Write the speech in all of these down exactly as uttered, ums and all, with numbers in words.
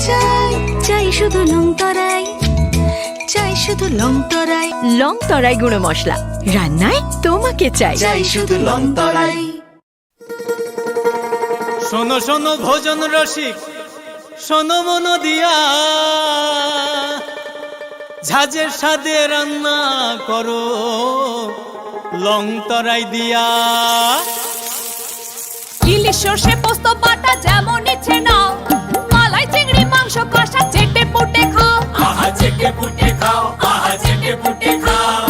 চাই, চাই শুধু লং তরাই, চাই শুধু লং তরাই। লং তরাই গুঁড়ো মশলা, রান্নায় তোমাকে চাই। চাই শুধু লং তরাই। শোনো শোনো ভোজন রসিক, শোনো মন দিয়া, ঝাঁঝের স্বাদে রান্না করো লং তরাই দিয়া। ইলিশ সর্ষে পোস্ত বাটা যেমন ইচ্ছে নাও, মালাই চিংড়ি মাংস কষা চেটে পুটে খাও। আহা চেটে পুটে খাও, আহা চেটে পুটে খাও।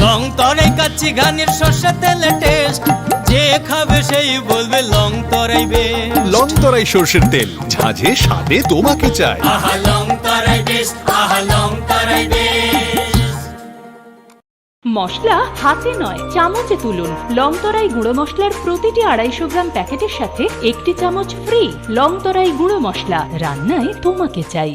লং তরাই কাচ্চি ঘানির সর্ষে তেলে টেস্ট, যে খাবে সেই বলবে লং তরাই বেস্ট। লং তরাই সর্ষের তেল, ঝাঁঝে স্বাদে তোমাকে চাই। আহা লং তরাই বেস্ট, আহা লং তরাই বেস্ট। মশলা হাতে নয়, চামচে তুলুন। লং তরাই গুঁড়ো মশলার প্রতিটি আড়াইশো গ্রাম প্যাকেটের সাথে একটি চামচ ফ্রি। লং তরাই গুঁড়ো মশলা, রান্নায় তোমাকে চাই।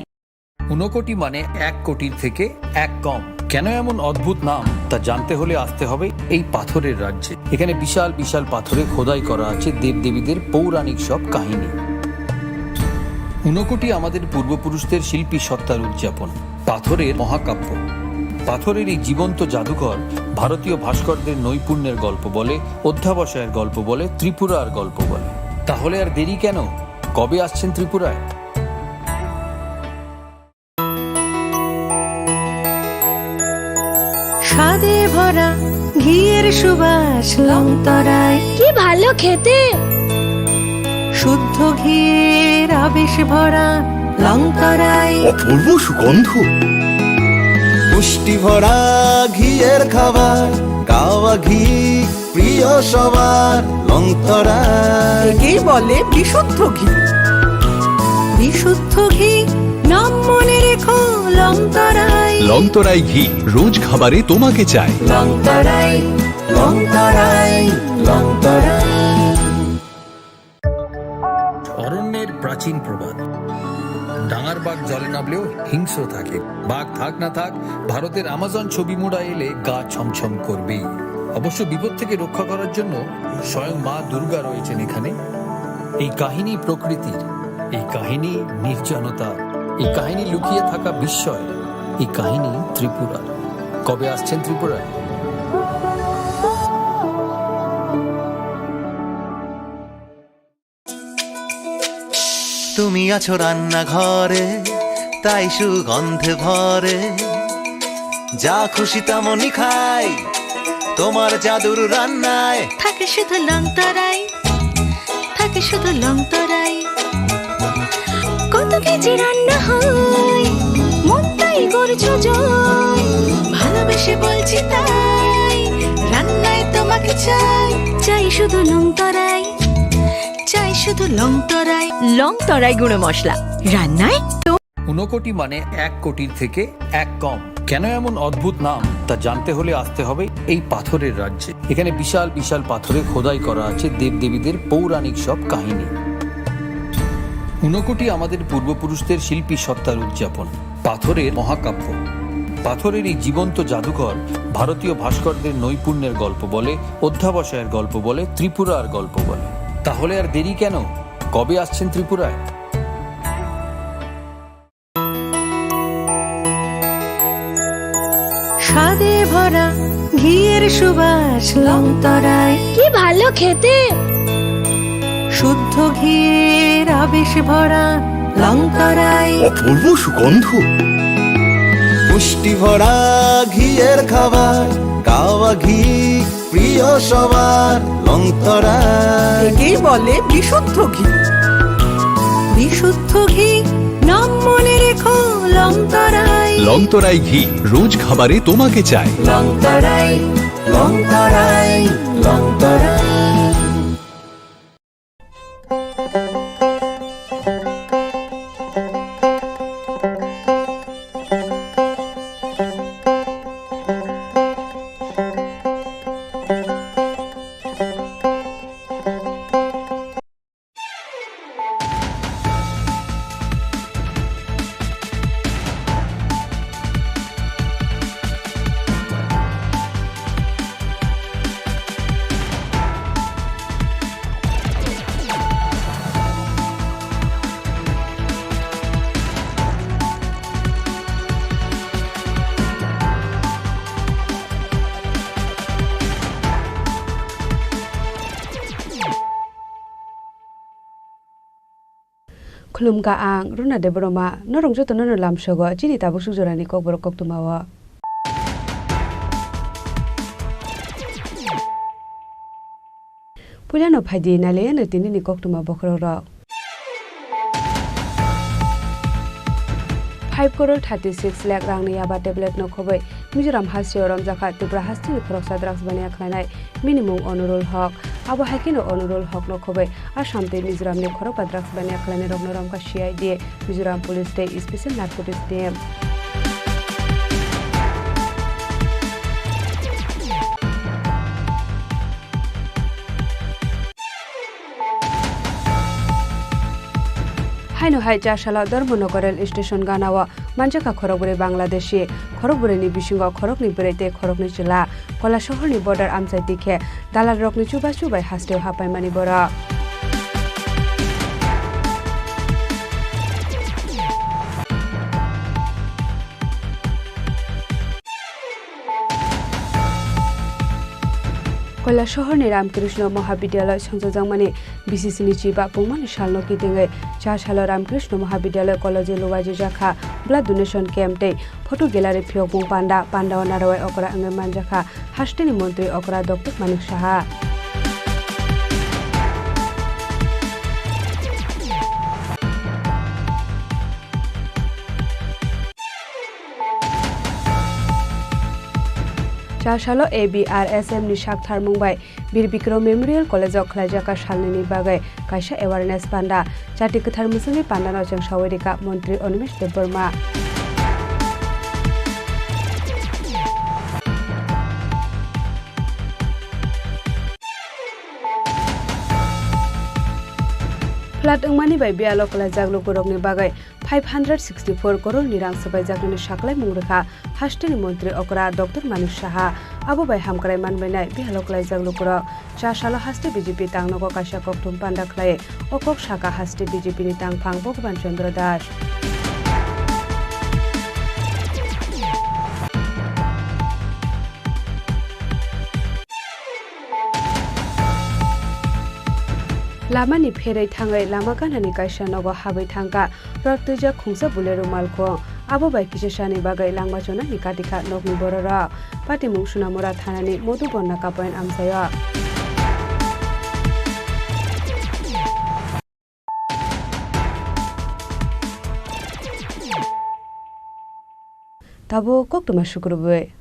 ঊনকোটি মানে এক কোটির থেকে এক কম। কেন এমন অদ্ভুত নাম, তা জানতে হলে আসতে হবে এই পাথরের রাজ্যে। এখানে বিশাল বিশাল পাথরে খোদাই করা আছে দেবদেবীদের পৌরাণিক সব কাহিনী। ঊনকোটি আমাদের পূর্বপুরুষদের শিল্পী সত্তার উদযাপন। পাথরের মহাকাব্য। পাথরের এই জীবন্ত জাদুঘর ভারতীয় ভাস্করদের নৈপুণ্যের গল্প বলে, অধ্যাবসায়ের গল্প বলে, ত্রিপুরার গল্প বলে। তাহলে আর দেরি কেন? কবে আসছেন ত্রিপুরায়? স্বাদে ভরা ঘিয়ের সুবাস লং তরাই। কি ভালো খেতে। শুদ্ধ ঘিয়ের আবেশ ভরা লং তরাই। অপূর্ব সুগন্ধ। পুষ্টি ভরা ঘিয়ের খাবার, গাওয়া ঘি প্রিয় সবার লং তরাই। একেই বলে বিশুদ্ধ ঘি। বিশুদ্ধ ঘি, নাম মনে রেখো লং তরাই। লং তরাই ঘি, রোজ খাবারে তোমাকে চাই। লং তরাই, লং তরাই, লং তরাই। অরণ্যের প্রাচীন প্রবাদ, ডাঙার বাঘ জলে নামলেও হিংস্র থাকে। বাঘ থাক না থাক, ভারতের আমাজন ছবি মুড়া এলে গা ছমছম করবেই। অবশ্য বিপদ থেকে রক্ষা করার জন্য স্বয়ং মা দুর্গা রয়েছেন এখানে। এই কাহিনী প্রকৃতির, এই কাহিনী নির্জনতার, এই কাহিনী লুকিয়ে থাকা বিস্ময়, এই কাহিনী ত্রিপুরার। কবে আসছেন ত্রিপুরায়? তুমি আছো রান্নাঘরে, তাই সুগন্ধে ভরে। যা খুশি তেমনই খাই, তোমার জাদুর রান্নায়। থাকে শুধু লং তরাই, থাকে শুধু লং তরাই। কত কেজি রান্না হয়, মন তাই করছো জয়। ভালোবেসে বলছি তাই, রান্নায় তোমাকে চাই। চাই শুধু লং তরাই, চাই শুধু লং তরাই। লং তরাই গুঁড়ো মশলা, রান্নায় তো। ঊনকোটি মানে এক কোটির থেকে এক কম। কেন এমন অদ্ভুত নাম, তা জানতে হলে আসতে হবে এই পাথরের রাজ্যে। এখানে বিশাল বিশাল পাথরে খোদাই করা আছে দেবদেবীদের পৌরাণিক সব কাহিনী। ঊনকোটি আমাদের পূর্বপুরুষদের শিল্পী সত্তার উদযাপন। পাথরের মহাকাব্য। পাথরের এই জীবন্ত জাদুঘর ভারতীয় ভাস্করদের নৈপুণ্যের গল্প বলে, অধ্যাবসায়ের গল্প বলে, ত্রিপুরার গল্প বলে। তাহলে আর দেরি কেন? কবে আসছেন ত্রিপুরায়? স্বাদে ভরা ঘিয়ের সুবাস লং তরাই। কি ভালো খেতে। শুদ্ধ ঘিয়ের আবেশ ভরা লং তরাই। অপূর্ব সুগন্ধ। পুষ্টি ভরা ঘিয়ের খাবার, গাওয়া ঘি প্রিয় সবার লং তরাই। একেই বলে বিশুদ্ধ ঘি। বিশুদ্ধ ঘি, নাম মনে রেখো লং তরাই। লং তরাই ঘি, রোজ খাবারে তোমাকে চাই। লং তরাই, লং তরাই, লং তরাই। Khulumkha ang Runa Debbarma, norok jotono no lamsogo chini tabuk suk jorani kokborok koktwmao. Puilano phaidi nailaiyano tinini koktwma bokhorokrok. Five crore thirty six lakh rangni yaba tablet no khobwi Mizoram hasteo romjakha Tripura hasteni khoroksa drugs baniya khlainai, bini mung Onurul Hok. Abo hai kheno Onurul Hok no khobwi Assam tei Mizoram ni khorokba drugs baniya khlainai rok no romkha C I D, Mizoram Police tei Special Narcotics Team. Haino hai cha salo Dharmanagar rail station ganao manjakha khorokbrwi Bangladeshi. Khorokbrwini bisingo khoroknwi bwrwi tei khoroknwi chwla. Koilasohorni border amchaitwi khe dalalrokni chubachu bai hasteo hapaimani borok. Koilasohorni Ramkrishna Mahavidyalaya songchajakmani B C C ni chiba pungmani salno kitingwi cha salo Ramkrishna Mahavidyalaya college-o luwaijakha blood donation camp tei photo gallery phiyokmung panda. Pandao narwai okra wngwi manjakha hasteni montri okra Doctor Manik Saha. Cha salo A B R S M ni sak tharmung bai Bir Bikrom Memorial College o khlaijak salnini bagwi kaisa awareness panda. Chati kwthar mwswngwi pandano chwngsawi rikha Montri Animesh Debbarma. Flat wngmani bai biyalo kwlaijak lukurokni bagwi five hundred sixty four crore ni rang swbaijaknani saklaimung rwkha hasteni montri okra Doctor Manik Saha. Abo bai hamkrai manbainai bihalo kwlaijak lukurok. Cha salo haste B J P tangnogo kaisa kokthum panda khlai o kok saka haste B J P ni tangphang Bhagwan Chandra Das. Lamani pherwi thangwi lama ganani kaisa nogo habwi thangkha rot twijak khungsa Bolero malkhung. Abo bai kisa sani bagwi langma chonani katikha nokni bororok. Patimung Sunamura thanani Madhubonna Kapoyan amchaio. Tabuk koktwma sukrubwi.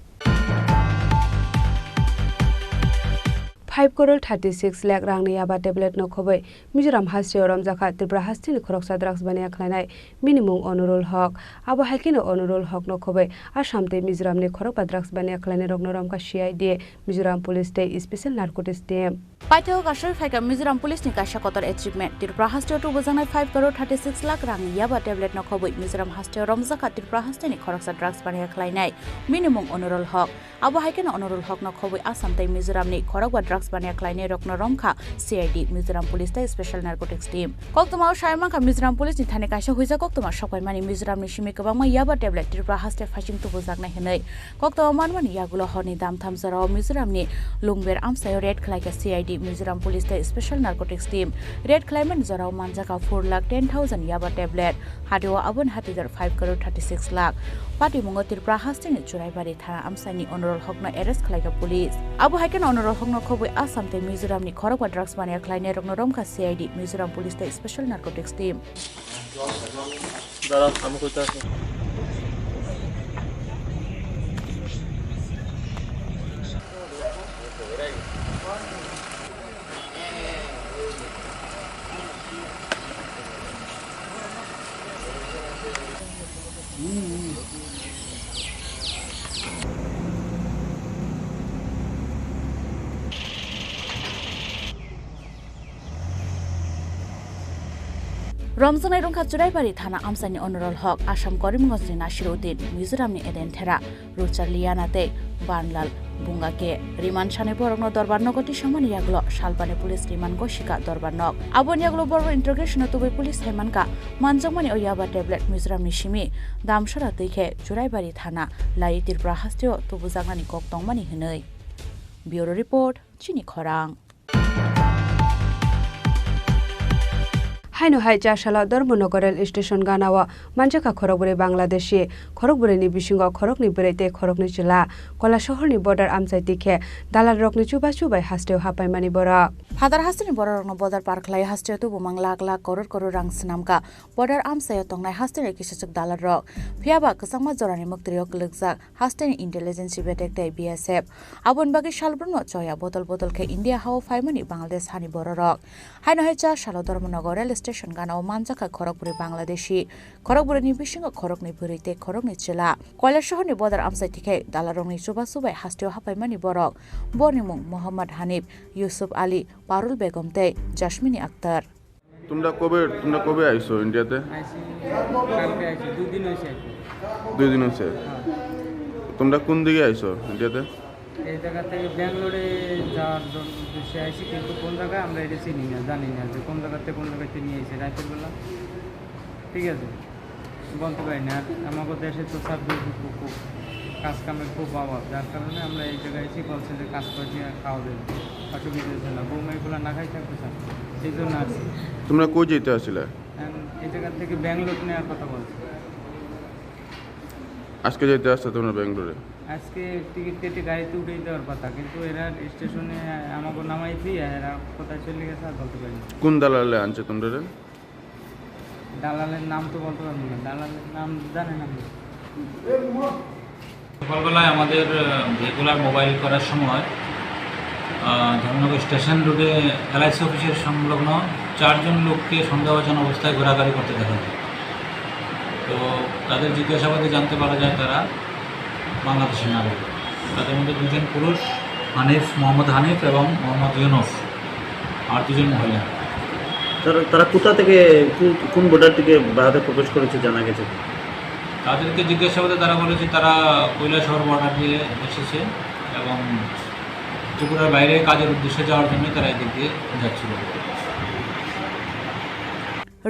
Five crore thirty six lakh rangni yaba tablet no khobwi Mizoram hasteo romjakha Tripura hasteni khoroksa drugs baniya khlainai, bini mung Onurul Hok. Abo hai kheno Onurul Hok no khobwi Assam tei Mizoram ni khorokba drugs baniya khlainai rokno romkha C I D, Mizoram Police tei Special Narcotics Team. Paithak aswk phaikha Mizoram Police ni kaisa kotor achievement. Tripura hasteo tubujaknai five crore thirty six lakh rang ni yaba tablet no khobwi Mizoram hasteo romjakha Tripura hasteni khoroksa drugs baniya khlainai, bini mung Onurul Hok. Abo hai kheno Onurul Hok no khobwi Assam tei Mizoram ni khorokba drugs baniya khlainai rokno romkha C I D, Mizoram Police tei Special Narcotics Team. Koktwmao sai mankha Mizoram Police ni thani kaisa huijak koktwma sokpaimani Mizoram ni simi kwbangma yaba tablet Tripura haste phaiching tubujaknai hwnwi. Koktwma manmani yagulo horni damtham jorao Mizoramni Lungber amchaio raid khlaikha C I D, Mizoram Police tei Special Narcotics Team. Raid khlaimani jorao manjakha four lakh ten thousand yaba tablet, hatio aboni hatidar five crore thirty six lakh. Patimungo Tripura hasteni Churaibari thana amchaini Onurul Hokno arrest khlaikha police. Abo hai kheno Onurul Hokno khobwi Assam tei Mizoramni khorokba drugs baniya khlainairokno romkha C I D, Mizoram Police tei Special Narcotics Team. দাঁড়াও, আমি কইতে আসি। Romjaknai rwngkha Churaibari thana amchaini Onurul Hok, Assam Karimganj ni Nasiruddin, Mizoram ni Eden Thera, Ruchar Liana tei Banlal Bungake. Remand sanai borokno dorbar nogo tisangmani yagulo Salpani police remand go sika dorbar nog. Aboni yagulo borok interrogation o tubui police hai mankha, manjakmani o yaba tablet Mizoram ni simi Damsara twi khe Churaibari thana lai Tripura hasteo tubujaknani kok tongmani hwnwi. Bureau Report, Chini Khorang. Haino hai char salo Dharmanagar rail station ganao manjakha khorokbrwi Bangladeshi, khorokbrwini bisingo khoroknwi bwrwi tei khoroknwi chwla. Koilasohorni border amchai tikhe dalalrokni chubachu bai hasteo hapaimani borok. Phatar hasteni bororokno border par khlai hasteo tubumang lakh lakh koror koror rang swnamkha border amchaio tongnai hasteni kisachwk dalalrok. Phiyaba kwchangma jorani mwktwrio kwlwkjak hasteni intelligence betek tei B S F. Aboni bagwi salbrumno choya bodol bodol khe India hao phaimani Bangladesh hani bororok. Haino hai cha salo Dharmanagar rail station ganao manjakha khorokbrwi Bangladeshi, khorokbrwini bisingo khoroknwi bwrwi tei khoroknwi chwla. Koilasohorni border amchai tikhe dalalrokni chubachu bai hasteo hapaimani borok. Borni mung Mohammad Hanif, Yusuf Ali, Parul Begum tei Jasmini Akhtar. তোমরা কবে, তোমরা কবে আইছো ইন্ডিয়াতে? আইছি, কালকে আইছি, দুই দিন হয়েছে আর কি। দুই দিন হয়েছে? হ্যাঁ। তোমরা কোন দিকে আইছো ইন্ডিয়াতে? এই জায়গা থেকে ব্যাঙ্গালোরে যাওয়ার জন্য উদ্দেশ্যে আইছি, কিন্তু কোন জায়গায় আমরা এটা চিনি না, জানি না যে কোন জায়গাতে কোন জায়গাতে নিয়ে আইছে রাতের বেলা, ঠিক আছে? বলতে পারি না। আর আমাদের দেশে তো সার্ভিস খুব, খুব কাজ কামের খুব অভাব, যার কারণে আমরা এই জায়গায় এসে বলছে যে কাজ করে দিয়ে খাওয়া যাবে, অসুবিধা হচ্ছে না, বৌমা এগুলো না খাই থাকতে চান, এই জন্য আসছি। তোমরা কই যেতে আসছিলে? এখন এই জায়গা থেকে ব্যাঙ্গালোর নেওয়ার কথা বলছে। আজকে যেতে আসছো তোমরা ব্যাঙ্গালোরে? আজকে টিকিট কেটে গাড়িতে উঠেই দেওয়ার কথা, কিন্তু এরা স্টেশনে আমাকে নামাই দিয়ে এরা কোথায় চলে গেছে আর বলতে পারি না। কোন দালালে আনছে তোমরা? দালালের নাম তো বলতে পারবো না, দালালের নাম জানেন আপনি? সকালবেলায় আমাদের, আহ, রেগুলার মোবাইল করার সময়, আহ, ধর্মনগর স্টেশন রোডে এলআইসি অফিসের সংলগ্ন চারজন লোককে সন্দেহভাজন অবস্থায় ঘোরাঘুরি করতে দেখা যায়। তো তাদের জিজ্ঞাসাবাদে জানতে পারা যায় তারা বাংলাদেশের নাগরিক। তাদের মধ্যে দুজন পুরুষ, হানিফ, মোহাম্মদ হানিফ এবং মোহাম্মদ ইউনুস, আর দুজন মহিলা। তারা, তারা কোথা থেকে, কোন, কোন বর্ডার থেকে ভারতে প্রবেশ করেছে জানা গেছে? তাদেরকে জিজ্ঞাসাবাদে তারা বলেছে তারা কৈলাসহর বর্ডার দিয়ে এসেছে এবং ত্রিপুরার বাইরে কাজের উদ্দেশ্যে যাওয়ার জন্য তারা এদিক দিয়ে যাচ্ছিল।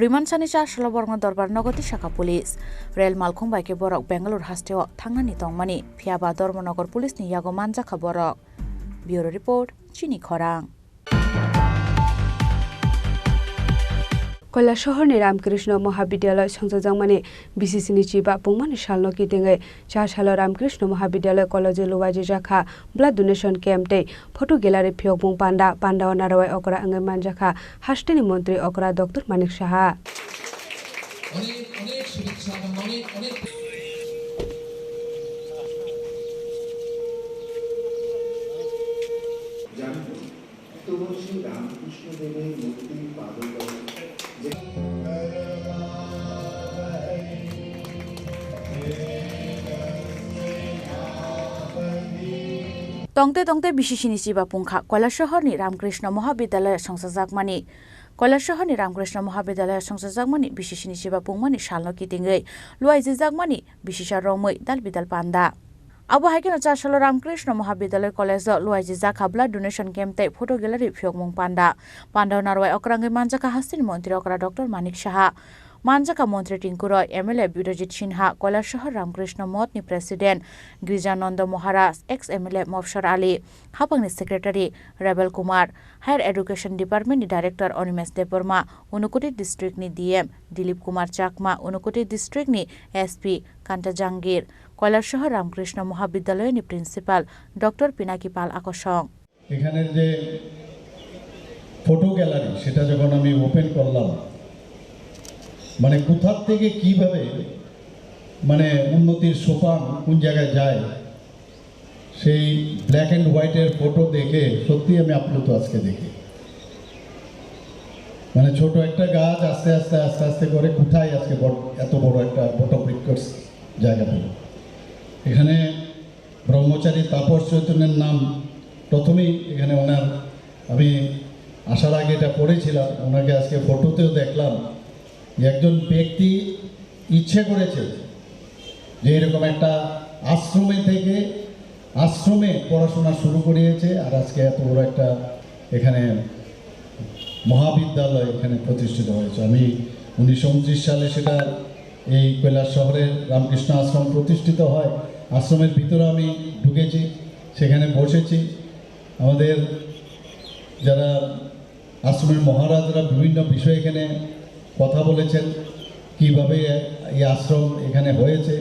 Rimansani cha salo borokno dorbar nogo tisakha police. Rel malkhung bai khe borok Bangalore hasteo thangnani tongmani, phiyaba Dharmanagar police ni yago manjakha borok. Bureau report, Chini Khorang. Koilasohorni Ramkrishna Mahavidyalaya songchajakmani B C C ni chiba pungmani salno kitingwi cha salo Ramkrishna Mahavidyalaya college-o luaijak kha blood donation camp tei photo gallery phiyokmung panda. Pandao narwai okra wngwi manjakha hasteni montri okra Doctor Manik Saha. অনেক অনেক শুভেচ্ছা এবং অনেক অনেক জানো তো, এত বয়সে রামকৃষ্ণ দেবের মূর্তি পাদুকা যে Tongte tongte B C C ni chiba pungkha Koilasohorni Ramkrishna Mahavidyalaya songchajakmani. Koilasohorni Ramkrishna Mahavidyalaya songchajakmani B C C ni chiba pungmani salno kitingwi luaijijakmani bisisa romwi dal bidal panda. Abo hai kheno cha salo Ramkrishna Mahavidyalaya college-o luaijijakha blood donation camp tei photo gallery phiyokmung panda. Pandao narwai okra wngwi manjakha hasteni montri okra Doctor Manik Saha. Manjakha montri Tinku Roy, M L A Birojit Sinha, Koilasohor Ramkrishna Mothni president Grijananda Maharaj, ex M L A Mobsor Ali, hapangni secretary Rebel Kumar, Higher Education Department ni director Animesh Debbarma, Unakoti district ni D M Dilip Kumar Chakma, Unakoti district ni S P Kanta Jangir, Koilasohor Ramkrishna Mahavidyalaya ni principal Doctor Pinaki Pal akosong. এখানের যে photo gallery, সেটা যখন আমি ওপেন করলাম, মানে কোথার থেকে কিভাবে, মানে উন্নতির সোপান কোন জায়গায় যায়, সেই ব্ল্যাক অ্যান্ড হোয়াইটের ফটো দেখে সত্যি আমি আপ্লুত আজকে দেখে। মানে ছোট একটা গাছ আস্তে আস্তে আস্তে আস্তে করে কোথায় আজকে বট-, এত বড় একটা বটবৃক্ষ জায়গা পেল। এখানে ব্রহ্মচারী তাপস চৈতন্যের নাম প্রথমেই এখানে ওনার, আমি আসার আগে এটা পড়েছিলাম, ওনাকে আজকে ফটোতেও দেখলাম যে একজন ব্যক্তি ইচ্ছে করেছে যে এরকম একটা আশ্রমে থেকে, আশ্রমে পড়াশোনা শুরু করিয়েছে, আর আজকে এত বড় একটা এখানে মহাবিদ্যালয় এখানে প্রতিষ্ঠিত হয়েছে। আমি উনিশশো ঊনত্রিশ সালে সেটা এই কৈলাসহরে রামকৃষ্ণ আশ্রম প্রতিষ্ঠিত হয়, আশ্রমের ভিতরে আমি ঢুকেছি, সেখানে বসেছি। আমাদের যারা আশ্রমের মহারাজরা বিভিন্ন বিষয়ে এখানে কথা বলেছেন কিভাবে এই আশ্রম এখানে হয়েছে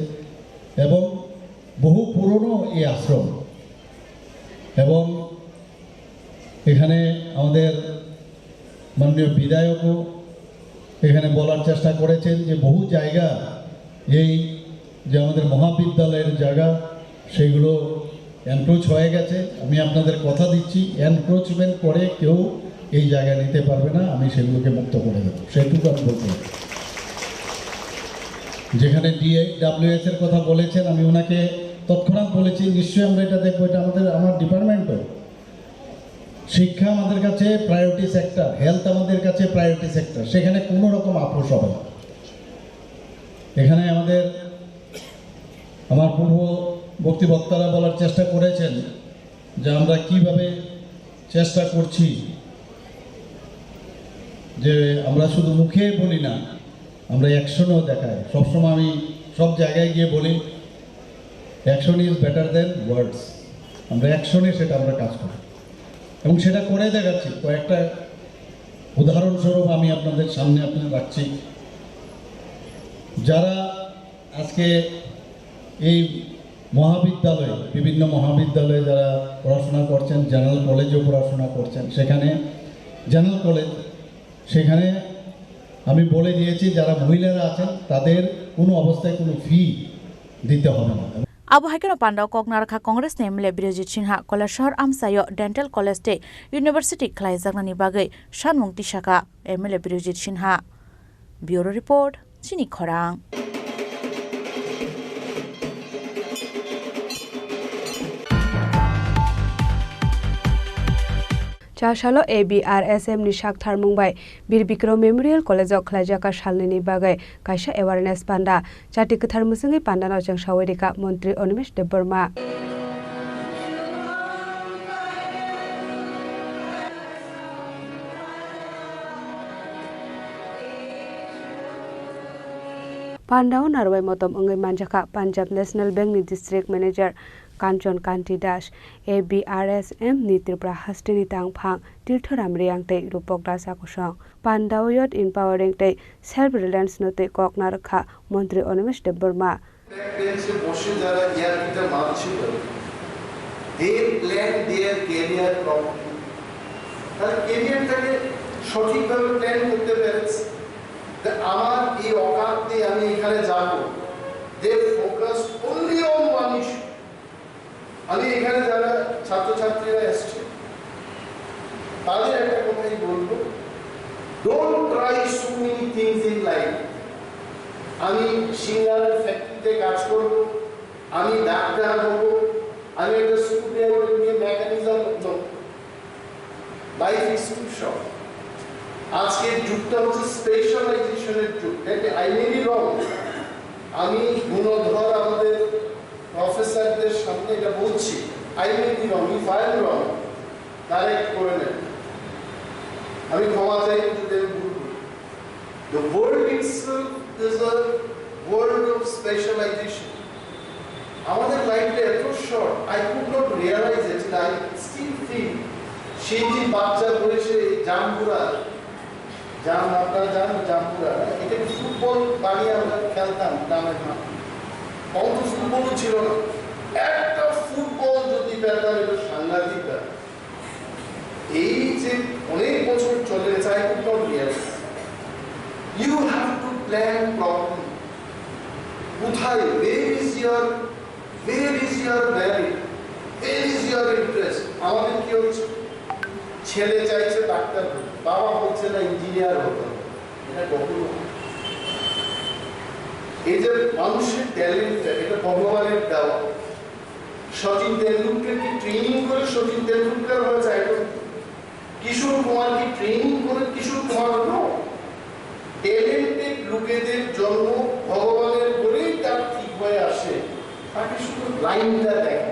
এবং বহু পুরনো এই আশ্রম এবং এখানে আমাদের মাননীয় বিধায়কও এখানে বলার চেষ্টা করেছেন যে বহু জায়গা এই যে আমাদের মহাবিদ্যালয়ের জায়গা সেগুলো এনক্রোচ হয়ে গেছে। আমি আপনাদের কথা দিচ্ছি, এনক্রোচমেন্ট করে কেউ এই জায়গা নিতে পারবে না, আমি সেগুলোকে মুক্ত করে দেবো, সেটুকু আমি বলতে পারি। যেখানে ডিএ ডাব্লিউএস এর কথা বলেছেন, আমি ওনাকে তৎক্ষণাৎ বলেছি, নিশ্চয়ই আমরা এটা দেখবো, এটা আমাদের, আমার ডিপার্টমেন্টও। শিক্ষা আমাদের কাছে প্রায়োরিটি সেক্টর, হেলথ আমাদের কাছে প্রায়োরিটি সেক্টর, সেখানে কোনো রকম আপোষ হবে না। এখানে আমাদের, আমার পূর্ববর্তী বক্তারা বলার চেষ্টা করেছেন যে আমরা কিভাবে চেষ্টা করছি, যে আমরা শুধু মুখে বলি না, আমরা অ্যাকশনেও দেখাই। সবসময় আমি সব জায়গায় গিয়ে বলি, "Action is better than words।" আমরা অ্যাকশনে সেটা আমরা কাজ করি এবং সেটা করে দেখাচ্ছি। কয়েকটা উদাহরণস্বরূপ আমি আপনাদের সামনে আপনাদের রাখছি। যারা আজকে এই মহাবিদ্যালয়ে, বিভিন্ন মহাবিদ্যালয়ে যারা পড়াশোনা করছেন, জেনারেল কলেজেও পড়াশোনা করছেন, সেখানে জেনারেল কলেজ, সেখানে আমি বলে দিয়েছি যারা মহিলারা আছেন তাদের কোনো অবস্থায় কোনো ফি দিতে হবে না। Abo hai kheno pandao kok narwkha Congress ni M L A Birojit Sinha, Kailashahar amchaio Dental College tei University khlaijaknani bagwi sanmung tisakha M L A Birojit Sinha. Bureau Report, Chini Khorang. Chasalo A B R S M ni saktharmung bai Bir Bikrom Memorial College o khlaijak a salnini bagwi kaisa awareness panda. Chati kwthar mwswngwi pandano chwngsawi rikha Montri Animesh Debbarma. Pandao narwai motom wngwi manjakha Punjab National Bank ni District Manager Kanchon Kanti Das, A B R S M ni Tripura hasteni tangphang Tirthoram Reang tei Rupok Das Akusong. Pandao youth empowering tei self reliance no tei kok narwkha Montri Animesh Debbarma. Back বেঞ্চে বসে যারা ইয়ার্কিটা মারছিল, they plan their career properly। তারা ক্যারিয়ারটাকে সঠিকভাবে প্ল্যান করতে পেরেছে। তা আমার এই অকাত দিয়ে আমি এখানে যাব, they focus only on one issue। আমি এখানে যারা ছাত্রছাত্রীরা এসছে, তাদের একটা কথাই বলবো, don't try so many things in life। আমি সিঙ্গারের ফ্যাক্টরিতে কাজ করব, আমি ডাক্তার হব, আমি একটা স্ক্রুড্রাইভার নিয়ে mechanism, no। Life is too short। আজকের যুগটা হচ্ছে স্পেশালাইজেশনের যুগ। That I may be wrong। আমি গুণধর আমাদের প্রফেসরদের সামনে এটা বলছি, I may be wrong, if I am wrong, correct করে নেন। আমি ক্ষমা চাই যদি আমি ভুল করি। The world itself is a world of specialization। আমাদের লাইফটা এত short, I could not realize it, and I still feel। সেই যে বাচ্চা বয়সে জাম্বুরা, জাম, আপনারা জানেন জাম্বুরা, এটা ফুটবল বানিয়ে আমরা খেলতাম গ্রামের মাঠে। তখন তো ফুটবলও ছিল না, একটা ফুটবল যদি পেতাম, এটা সাংঘাতিক ব্যাপার। এই যে অনেক বছর চলে গেছে, I could not realize। You have to plan properly। কোথায়, where is your, where is your merit, where is your interest? আমাদের কি হচ্ছে, ছেলে চাইছে ডাক্তার হতে, বাবা বলছে না ইঞ্জিনিয়ার হতে হবে। এটা কখনো হয় না। এই যে মানুষের ট্যালেন্ট, এটা ভগবানের দেওয়া। সচিন তেন্ডুলকার কি ট্রেনিং করে সচিন তেন্ডুলকার হয়েছে? একদম। কিশোর কুমার কি ট্রেনিং করে কিশোর কুমার হলো? ট্যালেন্টেড লোকেদের জন্ম ভগবানের বলেই তার ঠিক হয়ে আসে, তাকে শুধু লাইনটা দেখা।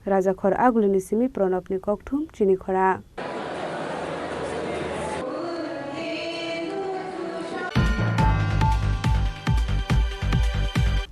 Rajakhor Agulini simi Pranabni kokthum Chini Khorang.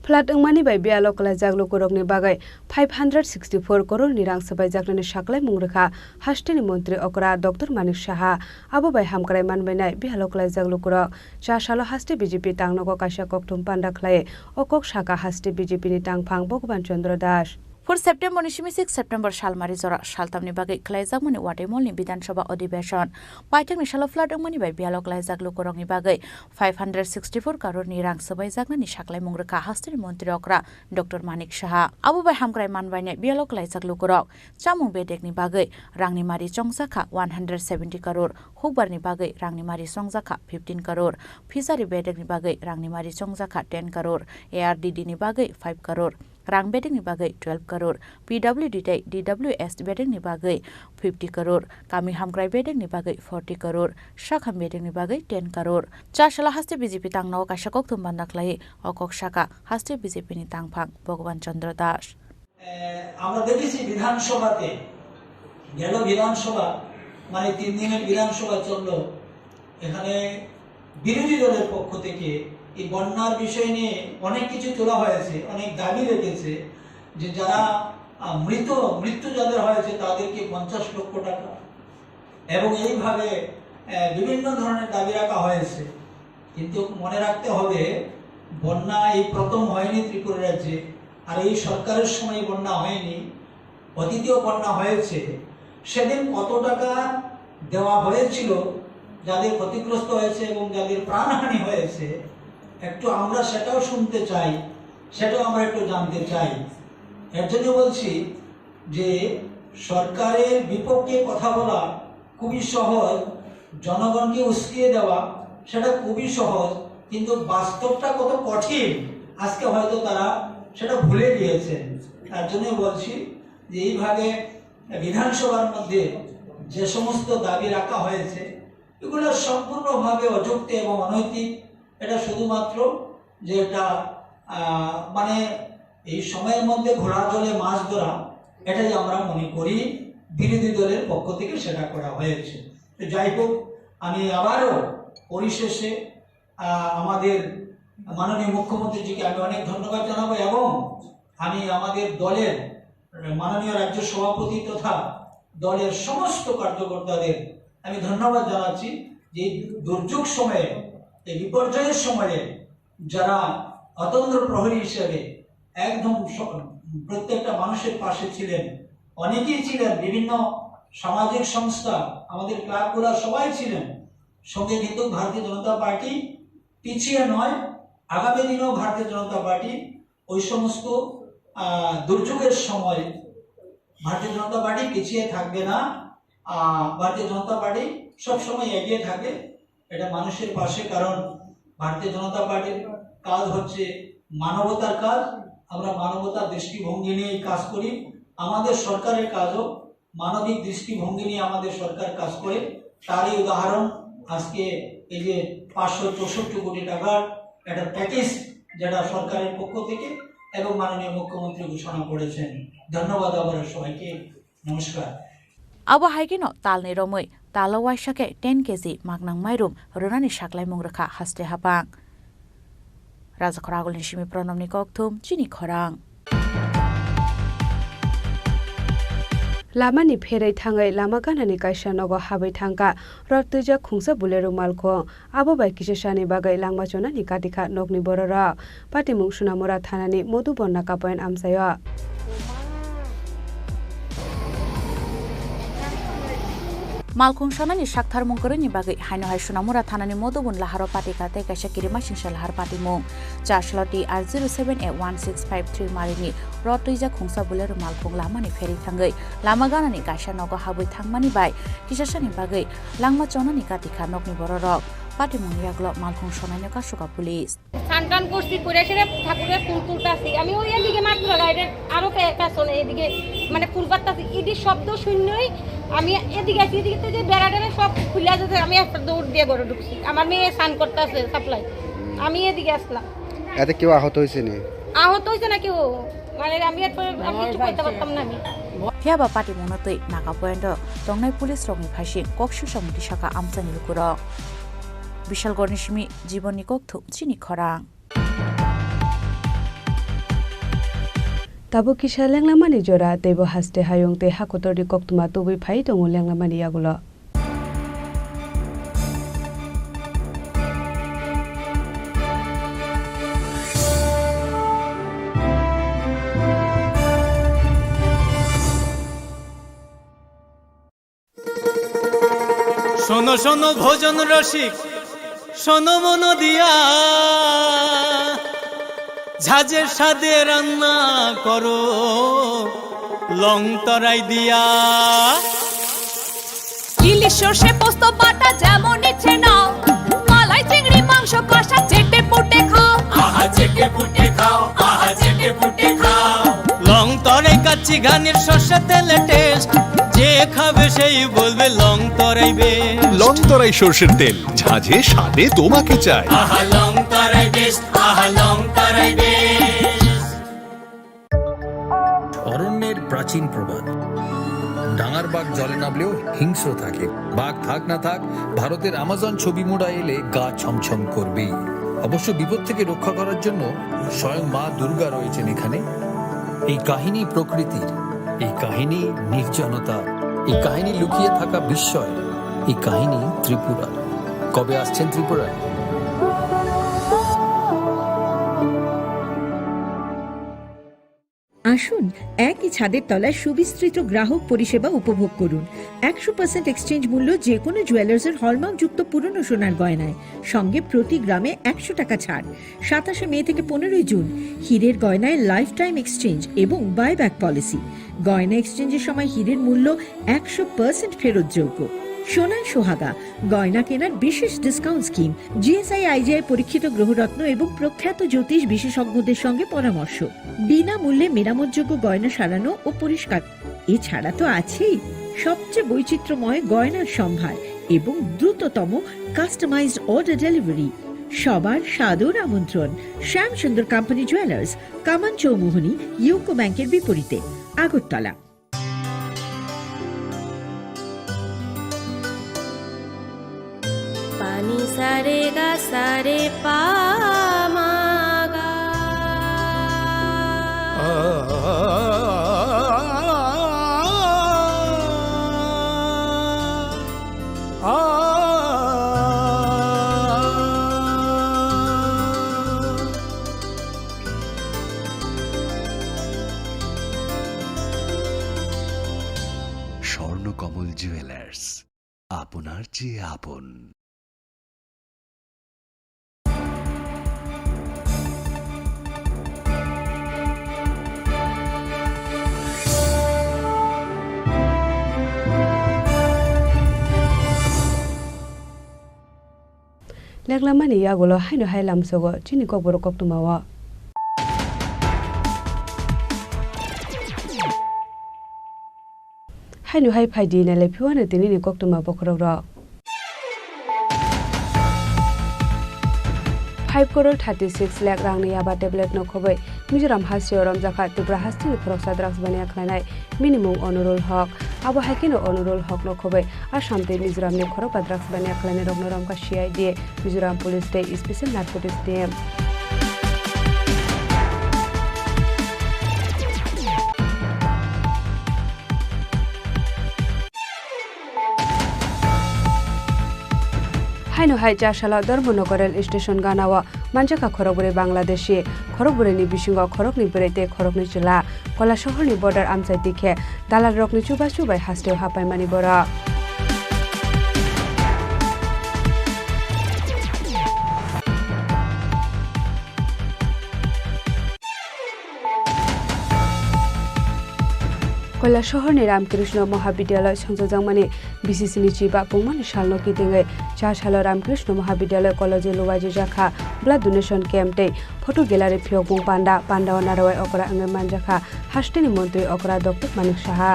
Flood wngmani bai biyalo kwlaijak lukurokni bagwi five hundred sixty four crore ni rang swbaijaknani saklaimung rwkha hasteni montri okra Doctor Manik Saha. Abo bai hamkrai manbainai biyalo kwlaijak lukurok. Cha salo haste B J P tangnogo kaisa kokthum panda khlai o kok saka haste B J P ni tangphang Bhagwan Chandra Das. Four September ni simi six September salmari jora saltamni bagwi khlaijakmani Wataimolni Bidhan Sabha Adhibeshon. Paithakni salo flood wngmani bai biyalo kwlaijak lukurokni bagwi five hundred sixty four crore ni rang swbaijaknani saklaimung rwkha hasteni montri okra Doctor Manik Saha. Abo bai hamkrai manbainai biyalo kwlaijak lukurok. Chamung bedekni bagwi rangni mari chongjakha one hundred seventy crore, hukbarni bagwi rangni mari chongjakha fifteen crore, fishery bedekni bagwi rangni mari chongjakha ten crore, A R D D ni bagwi five crore, rang bedekni bagwi twelve crore, P W D tei D W S bedekni bagwi fifty crore, kami hamkrai bedekni bagwi forty crore, sakham bedekni bagwi ten crore. Cha salo haste B J P tangno kaisa kokthum banda khlai o kok saka haste B J P ni tangphang Bhagwan Chandra Das. এ, আমরা দেখেছি বিধানসভাতে, গেল বিধানসভা, মানে তিন দিনের বিধানসভা চললো, এখানে বিরোধী দলের পক্ষ থেকে এই বন্যার বিষয় নিয়ে অনেক কিছু তোলা হয়েছে, অনেক দাবি রেখেছে যে যারা, আহ, মৃত, মৃত্যু যাদের হয়েছে তাদেরকে পঞ্চাশ লক্ষ টাকা এবং এইভাবে, আহ, বিভিন্ন ধরনের দাবি রাখা হয়েছে। কিন্তু মনে রাখতে হবে, বন্যা এই প্রথম হয়নি ত্রিপুরা রাজ্যে, আর এই সরকারের সময় বন্যা হয়নি, অতীতেও বন্যা হয়েছে। সেদিন কত টাকা দেওয়া হয়েছিল, যাদের ক্ষতিগ্রস্ত হয়েছে এবং যাদের প্রাণহানি হয়েছে, একটু আমরা সেটাও শুনতে চাই, সেটাও আমরা একটু জানতে চাই। এর জন্য বলছি যে সরকারের বিপক্ষে কথা বলা খুবই সহজ, জনগণকে উস্কিয়ে দেওয়া সেটা খুবই সহজ, কিন্তু বাস্তবটা কত কঠিন আজকে হয়তো তারা সেটা ভুলে গিয়েছেন। তার জন্য বলছি যে এইভাবে বিধানসভার মধ্যে যে সমস্ত দাবি রাখা হয়েছে, এগুলো সম্পূর্ণভাবে অযৌক্তিক এবং অনৈতিক। এটা শুধুমাত্র যে এটা, আহ, মানে এই সময়ের মধ্যে ঘোলা জলে মাছ ধরা, এটাই আমরা মনে করি বিরোধী দলের পক্ষ থেকে সেটা করা হয়েছে। তো যাই হোক, আমি আবারও পরিশেষে, আহ, আমাদের মাননীয় মুখ্যমন্ত্রীজিকে আমি অনেক ধন্যবাদ জানাবো এবং আমি আমাদের দলের মাননীয় রাজ্য সভাপতি তথা দলের সমস্ত কার্যকর্তাদের আমি ধন্যবাদ জানাচ্ছি যে এই দুর্যোগ সময়ে, এই বিপর্যয়ের সময়ে যারা অতন্দ্র প্রহরী হিসেবে একদম স-, প্রত্যেকটা মানুষের পাশে ছিলেন, অনেকেই ছিলেন, বিভিন্ন সামাজিক সংস্থা, আমাদের ক্লাবগুলো সবাই ছিলেন। সঙ্গে কিন্তু ভারতীয় জনতা পার্টি পিছিয়ে নয়, আগামী দিনেও ভারতীয় জনতা পার্টি ওই সমস্ত, আহ, দুর্যোগের সময় ভারতীয় জনতা পার্টি পিছিয়ে থাকবে না। আহ, ভারতীয় জনতা পার্টি সবসময় এগিয়ে থাকবে। এটা মানুষের পাশে, কারণ ভারতীয় জনতা পার্টির কাজ হচ্ছে মানবতার কাজ। আমরা মানবতার দৃষ্টিভঙ্গি নিয়েই কাজ করি। আমাদের সরকারের কাজও মানবিক দৃষ্টিভঙ্গি নিয়ে আমাদের সরকার কাজ করে। তারই উদাহরণ আজকে এই যে পাঁচশো চৌষট্টি কোটি টাকার একটা প্যাকেজ, যেটা সরকারের পক্ষ থেকে এবং মাননীয় মুখ্যমন্ত্রী ঘোষণা করেছেন। ধন্যবাদ আবারও সবাইকে। নমস্কার। Abo hai kheno talni romwi talo waisa khe ten K G maknang mairum rwnani saklaimung rwkha haste hapang. Rajakhor Agulni simi Pranobni kokthum chini khorang. Lamani pherwi thangwi lama ganani kaisa nogo habwi thangkha rot twijak khungsa Bolero malkhung. Abo bai kisa sani bagwi langma chonani katikha nokni bororok. Patimung Sonamura thanani Modhubon Naka point amchaio. Malkhung sonani saktharmung kwrwini bagwi haino hai Sonamura thanani Modhubon laharo patikha tei kaisa kirimasingsa lahar patimung. Chaslo T R zero seven A one six five three marini rot twijak khungsa Bolero malkhung lamani pherwi thangwi lama ganani kaisa nogo habwi thangmani bai kisasani bagwi langma chonani katikha nokni bororok. Patimungni yagulo malkhung sonaino kasoka police. স্নান টান করছি, করে সেরে ঠাকুরের ফুল তুলতাছি। আমি ওই এদিকে মাত্র গাড়ির আরো পে-, পেছনে এদিকে মানে ফুল পাততাছি। ইডি শব্দ শুনলেই আমি এদিকে আছি, এদিকে তো যে বেড়া টেরা সব খুলে যেতে আমি একটা দৌড় দিয়ে ঘরে ঢুকছি। আমার মেয়ে স্নান করতেছে সাপ্লাই, আমি এদিকে আসলাম। এতে কেউ আহত হয়েছে নি? আহত হয়েছে না কেউ, মানে আমি এরপরে আমি কিছু করতে পারতাম না আমি। Phiya ba patimungno twi Naka point o tongnai police rokni phaising kok swisongmung tisaka amchaini lukurok. Bishalgarhni simi Jibonni kokthum chini khorang. Tabuk kisa lenglamani jora, teibo haste hayung tei hakotorni koktwma tubui phai tongo lenglamani yagulo. শোনো শোনো ভোজন রসিক, শোনো মন দিয়া, ঝাঁঝে স্বাদে রান্না করো লং তরাই দিয়া। ইলিশ সর্ষে পোস্ত বাটা যেমন ইচ্ছে নাও, মালাই চিংড়ি মাংস কষা চেটে পুটে খাও। আহা চেটে পুটে খাও, আহা চেটে পুটে খাও। লং তরাই কাচ্চি ঘানির সর্ষে তেলে টেস্ট, যে খাবে সেই বলবে লং তরাই বেস্ট। লং তরাই সর্ষের তেল, ঝাঁঝে স্বাদে তোমাকে চাই। আহা লং তরাই বেস্ট, আহা লং তরাই বেস্ট। অরণ্যের প্রাচীন প্রবাদ, ডাঙার বাঘ জলে নামলেও হিংস্র থাকে। বাঘ থাক না থাক, ভারতের আমাজন ছবি মুড়া এলে গা ছমছম করবেই। অবশ্য বিপদ থেকে রক্ষা করার জন্য স্বয়ং মা দুর্গা রয়েছেন এখানে। এই কাহিনী প্রকৃতির, এই কাহিনী নির্জনতা, এই কাহিনী লুকিয়ে থাকা বিস্ময়, এই কাহিনী ত্রিপুরার। কবে আসছেন ত্রিপুরায়? আসুন, একই ছাদের তলায় সুবিস্তৃত গ্রাহক পরিষেবা উপভোগ করুন। একশো পার্সেন্ট এক্সচেঞ্জ মূল্য যে কোনো জুয়েলার্সের হলমার্কযুক্ত পুরনো সোনার গয়নায়, সঙ্গে প্রতি গ্রামে একশো টাকা ছাড়। সাতাশে মে থেকে পনেরোই জুন, হীরের গয়নায় লাইফ টাইম এক্সচেঞ্জ এবং বাইব্যাক পলিসি। গয়না এক্সচেঞ্জের সময় হীরের মূল্য একশো পার্সেন্ট ফেরতযোগ্য। সোনায় সোহাগা, গয়না কেনার বিশেষ ডিসকাউন্ট স্কিম, জিএসআই আইজিআই পরীক্ষিত গ্রহরত্ন এবং প্রখ্যাত জ্যোতিষ বিশেষজ্ঞদের সঙ্গে পরামর্শ। বিনামূল্যে মেরামতযোগ্য গয়না সারানো ও পরিষ্কার। এছাড়া তো আছেই সবচেয়ে বৈচিত্র্যময় গয়নার সম্ভার এবং দ্রুততম কাস্টমাইজড অর্ডার ডেলিভারি। সবার সাদর আমন্ত্রণ শ্যামসুন্দর কোম্পানি জুয়েলার্স, কামান চৌমুহনী, ইউকো ব্যাংকের বিপরীতে, Agartala. Pani sa re ga sa re pa ma ga. Swarnakamal jewellers, আপনার চেয়ে আপন। Leklamani yagulo haino hai lamsogo chini kokborok koktwmao. Haino hai phaidi nailai phiwano tinini koktwma bokhorok rok. Five crore thirty six lakh rangni yaba tablet no khobwi Mizoram hasteo romjakha. Tripura hasteni khoroksa drugs baniya khlainai minimum Onurul Hok. Abo hai kheno Onurul Hok no khobwi Assam tei Mizoram ni khorokba drugs baniya khlainai rokno romkha C I D, Mizoram Police tei Special Narcotics Team. Haino hai chasalo Dharmanagar rail station ganao manjakha khorokbrwi Bangladeshi, khorokbrwini bisingo khoroknwi bwrwi tei khoroknwi chwla. Koilasohorni border amchai tikhe dalalrokni chubachu bai hasteo hapaimani borok. Koilasohorni Ramkrishna Mahavidyalaya songchakjakmani B C C ni chiba pungmani salno kitingwi cha salo Ramkrishna Mahavidyalaya college-o luwaijakha blood donation camp tei photo gallery phiyokmung panda. Pandao narwai okra wngwi manjakha hasteni montri okra Doctor Manik Saha.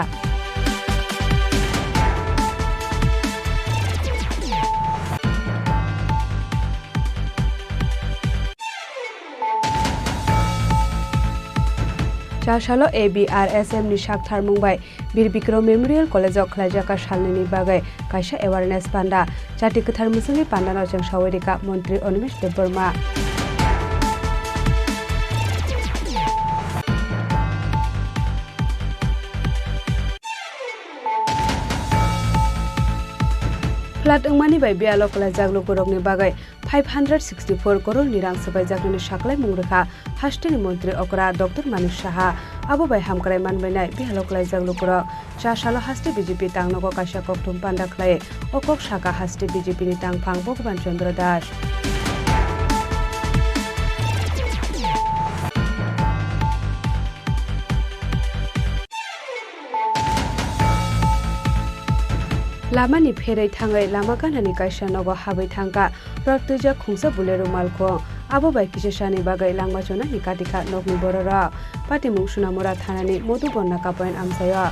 Cha salo A B R S M ni saktharmung bai Bir Bikram Memorial College o khlaijak salnini bagwi kaisa awareness panda. Chati kwthar mwswngni pandano chwng sawi rikha Montri Animesh Debbarma. Flood wngmani bai biyalo kwlaijak lukurokni bagwi five hundred sixty four crore ni rang swbaijaknani saklaimung rwkha hasteni montri okra Doctor Manik Saha. Abo bai hamkrai manbainai biyalo kwlaijak lukurok. Cha salo haste B J P tangnogo kaisa kokthum panda khlai o kok saka haste B J P ni tangphang Bhagwan Chandra Das. Lamani pherwi thangwi lama ganani kaisa nogo habwi thangkha rot twijak khungsa Bolero malkhung. Abo bai kisa sani bagwi langma chonani katikha nokni bororok. Patimung Sunamura thanani Modhuborna kapoyan amchaio.